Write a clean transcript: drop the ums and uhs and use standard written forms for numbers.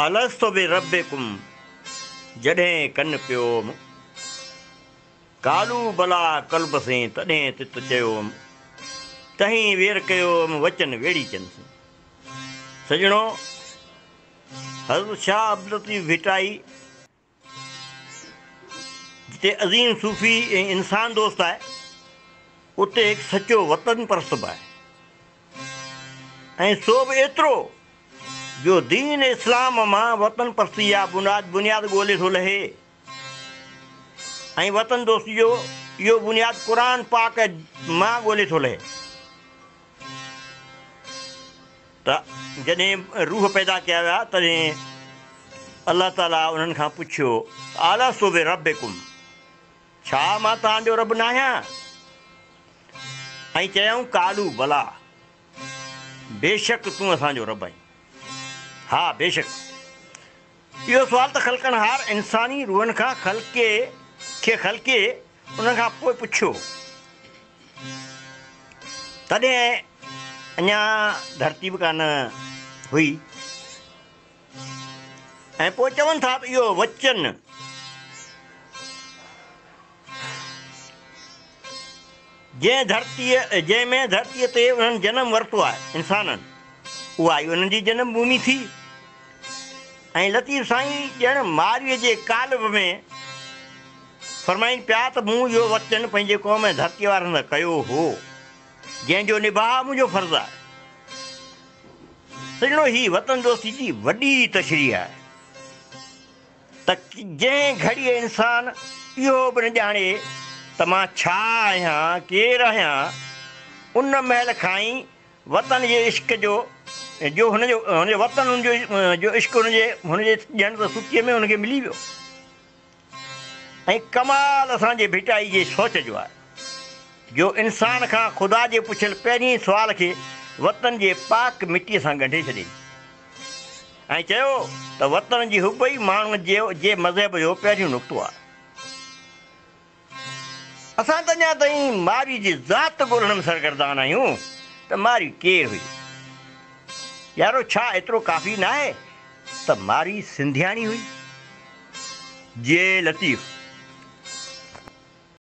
الست بربڪم جڏهن ڪن پيوم، قالو بليٰ قلب سين تڏهن تت چيوم، تهين وير ڪيوم وچن ويڙهيچن سين. سڄڻو! حضرت شاهه عبداللطيف ڀٽائي جتي عظيم صوفي ۽ انسان دوست آهي، اتي هڪ سچو وطن پرست به آهي ۽ سو به ايترو جو دين اسلام مان وطن پرستي جا بنياد ڳولي ٿو لهي ۽ وطن دوستي جو اهو بنياد قرآن پاڪ مان ڳولي ٿو لهي. ته جڏهن روح پيدا ڪيا ويا تڏهن الله تعاليٰ انهن کان پڇيو ته الست بربڪم ڇا مان توهان جو رب ناهيان؟ ۽ چيائون قالوا بليٰ بيشڪ تون اسان جو رب آهين. ها بيشڪ. اهو سوال ته خلقڻهار انساني روحن کان خلقي کي خلقي ان کان پوء پڇيو. تڏهن اڃا ڌرتي به ڪانه هئي ۽ پوء چون ٿا ته اهو وچن جنهن ڌرتيء جنهن ۾ ڌرتيء تي انهن جنم ورتو آهي، انسانن، اها ئي انهن جي جنم ڀومي ٿي ۽ لطيف سائين ڄڻ مارويء جي قالب ۾ فرمائين پيا ته مون اهو وچن پنهنجي قوم ۽ ڌرتيء وارن سان ڪيو هو، جنهن جو نڀاء منهنجو فرض آهي. سڄڻو هي وطن دوستي جي وڏي تشريح آهي ته جنهن گهڙيء انسان اهو به نه ڄاڻي ته مان ڇا آهيان، ڪير آهيان، ان مهل کان ئي وطن جي عشق جو جو هن جو هن جو وطن هن جو جو عشق هن جي هن جي ڄڻ ته ستيء ۾ هن کي ملي ويو. ۽ ڪمال اسان جي ڀٽائي جي سوچ جو آهي، جو انسان کان خدا جي پڇيل پهرين سوال کي وطن جي پاڪ مٽيء سان ڳنڍي ڇڏيائين ۽ چيو ته وطن جي حب ئي ماڻهوء جي مذهب جو پهريون نقطو آهي. اسان ته اڃا تائين مارئي جي ذات ڳولڻ ۾ سرگردان آهيون ته مارئي ڪير هئي؟ يارو ڇا ايترو ڪافي ناهي ته مارئي سنڌياڻي هئي؟ جيئي لطيف.